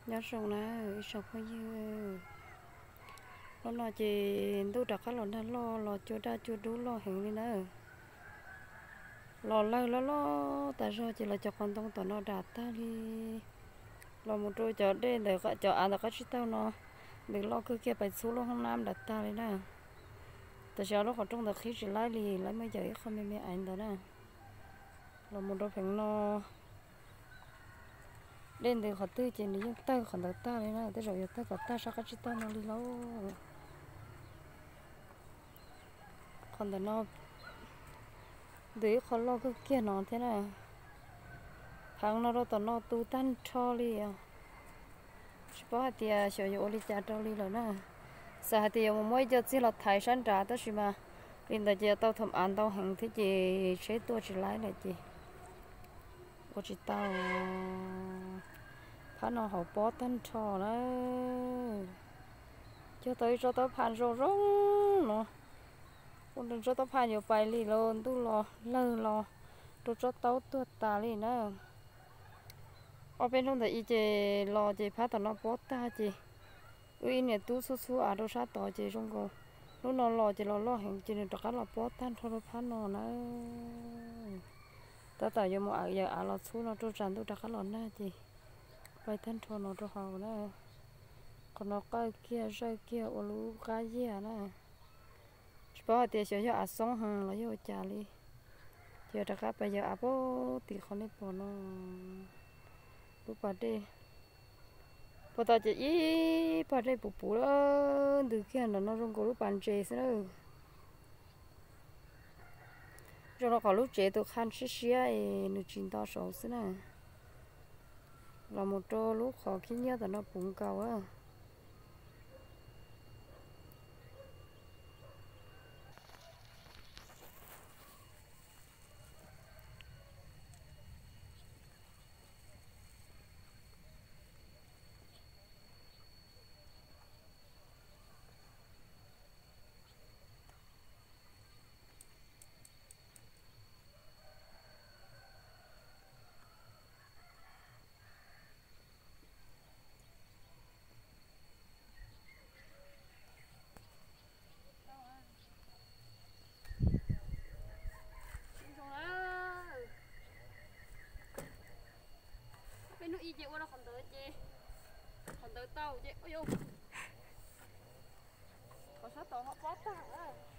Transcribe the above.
Nyob zoo na ib tsoom phooj ywg, hnub no ces ntuj rov qab los nag loj los cua daj cua dub loj heev li na. Los lawg loj loj tas zog ces los cov qos ntoo tom no dam tag li. Los mus rau cov dej ntawm cov av ntawm qab tsib taug no, ntws loj kawg kiag pais txhub lub hoob nab dam tag li na. Tab sis lub qhov rooj ntawd qhib tsis laib li, lawv muab yawm ib qho me me aiv ntawd na. Los mus rau pheev no, dej ntws qhov twg ces nws yeej tawg qhov ntawd tag li na, tej zaum yuav tawg kom tag sab qab tsib taug no li lauj. Qhov ntawm no ntws ib qho loj kawg kiag no thiab na. Pheev no rau tom no tu tag nrho li os. Tsis paub hais tias xyov yuav ua li cas rau li lawm na. Xav hais tias yuav mus muab ib co txiag los thaiv sab nrad tab sis mas li ntawd ces yuav tau tham av ntau heev thiab ces tsheb tuaj tsis laib lawm ces ua tsis tau. Phab no hauv pob tag nrho na. Cog tau ib tsob taub phaj zoo zoo no. Ua rau tsob taub phaj yuav pais li los ntuj los lawg los rau tsob taub tuag tas li na. Ob peb hnub ntawd ib ces los ces phab tom no pob tag ces wb ib niam tub txhub txhub av rau sab tod ces zoo nkaus hnub no los ces los loj heev ces nws rov qab los pob tag nrho rau phab no na. Tab tom yuav mus yawm av los txhub no rau tsam ntuj rov qab los nag ces pais tag nrho no rau hauv na. Qhov no qawj kiag zawj kiag ua lub qab yiag na. Tsis paub hais tias xyov yog av xoob heev los yog ua cas li. Ces rov qab pais yawm av puag tim qhov nej pom no. Lub pas dej, puag ta ces ib pas dej puv puv ntws kiag ntawm no zoo nkaus lub pas ntses xwb na. Zoo li qhov lub tsev tus qha siab siab es nws tsis nto saud xwb na. Los mus rau lub qhov khib nyiab tom no puv nkaus. Peb hnub ib ces ua rau qhov ntawd ces, qhov ntawd tau ces, qhov sab tod ho pob tag.